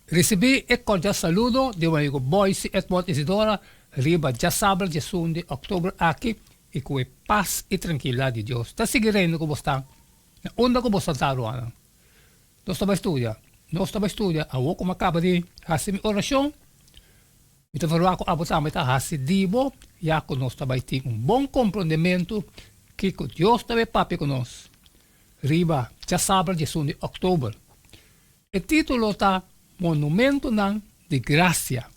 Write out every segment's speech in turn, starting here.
Risibí e kordial saludo di un amigu Boyce Edmond Isidora riba djasabra 11 di òktober aki i ku e pas i trankilidat di Dios ta sigui reina ku bo sta na unda ku bo sta ta rumannan. Nos ta bai studia. Nos ta bai studia awor ku mi a kaba di hasi mi orashon. Mi ta verwagt ku abo tambe ta hasi di bo ya ku nos ta bai tin un bon komprondementu kiko Dios ta bai papia ku nos riba djasabra 11 di òktober. E título ta Monumentonan di Grasia.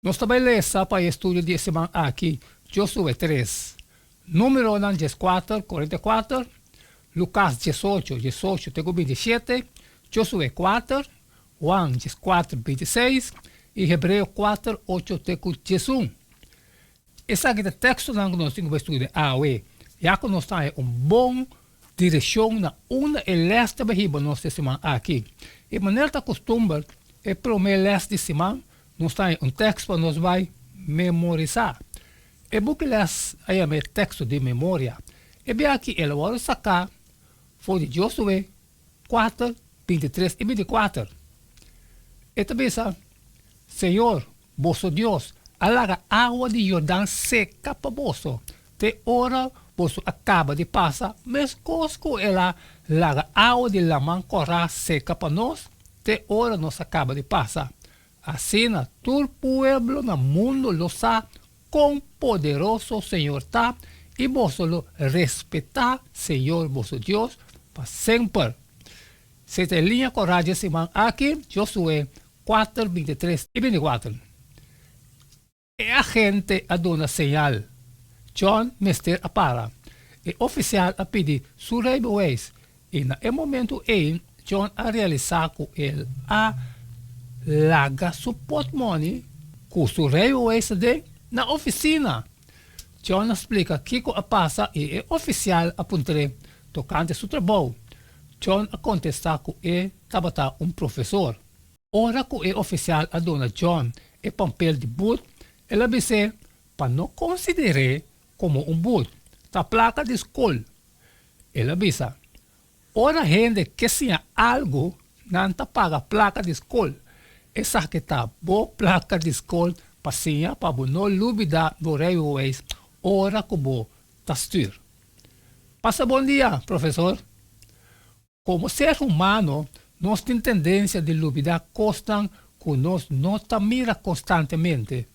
Nos ta bai lesa pa e estudio di e siman aki Josué 3, Númeronan 14, 44, Lukas 18, 18 te ku 27, Josué 4, Juan 14, 26 i Hebreo 4, 8 te ku 11. Esaki ta tekstonan ku nos tin ku bai studia awe, ya ku nos ta haña un bon direkshon na unda e lès ta bai hiba nos e siman aki. I manera ta kustumber, e promé lès di siman nos ta haña un tèkst pa nos bai memorisá. E buki lès a yama e teksto di memoria. E bia aki el a wòrdu saká for di Josué 4, 23 i 24. E ta bisa, Señor, Boso Dios a laga awa di Jordan seka pa boso te ora boso a kaba di pasa, meskos ku el a laga awa di Laman Kòrá seka pa nos te ora nos a kaba di pasa. Asina tur pueblo na mundu lo sa kon poderoso señor ta i boso lo respetá señor boso Dios pa semper. Si ta e liña kòrá dje siman aki, Josué 4, 23 i 24. E agente a duna señal. John mester a para. E ofisial a pidi su rijbewijs i na e momentu ei John a realisá ku el a laga su pòtmòni ku su rijbewijs aden na ofisina. John a splika kiko a pasa i e ofisial a puntr'é tokante su trabou. John a kontestá ku e tabata un profesor. Ora ku e ofisial a duna John e pampel di but, el a bis'é pa no konsider'é komo un but, ta plaka di skol. El a bisa, Ora hende ke siña algu, nan ta paga plaka di skol. Esaki ta bo plaka di skol pa siña pa bo no lubidá bo rijbewijs ora ku bo ta stür. Pasa bon dia, profesor. Komo ser humano, nos tin tendensia di lubidá kosnan ku nos no ta mira konstantemente.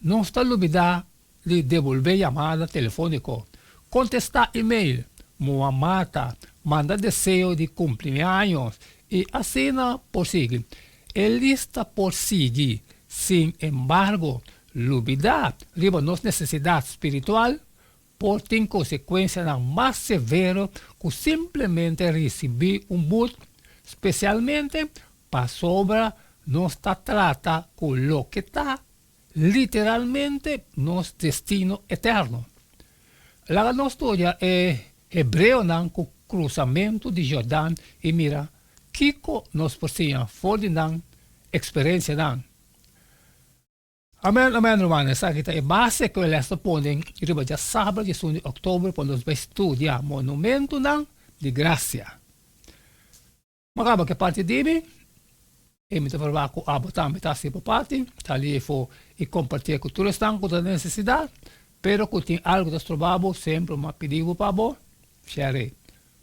Nos ta lubidá di debolbé yamada telefóniko, kontestá email, mua mata, manda deseo di kumpliaños i asina por sigui. E lista por sigui. Sin embargo, lubidá riba nos nesesidat spiritual por tin konsekuensianan mas severo ku simplemente risibí un but, spesialmente pasobra nos ta trata ku loke ta literalmente nos destino eterno. Laga nos studia e hebreonan ku krusamentu di Jordan i mira kiko nos por siña for di nan eksperensianan. Amen amen ruman esaki ta e base ku e les ta pone riba djasabra 11 di oktober pa nos bai studia monumentonan di grasia. Mi a kaba ku e parti di mi i mi ta proba ku abo tambe ta hasi bo parti, sali efo i kompartié ku tur esnan ku ta den nesesidat, pero ku tin algu ta stroba bo semper mi a pidi bo pa bo share.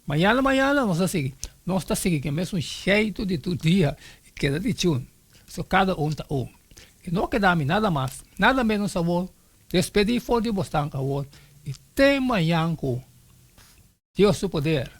Mañana mañana nos ta sigui, nos ta sigui ku e mesun sheitu di tur dia i keda di chun. So kada un ta un. I no keda mi nada mas, nada menos awor, despedí for di bosnan awor i te mañan ku Dios su poder.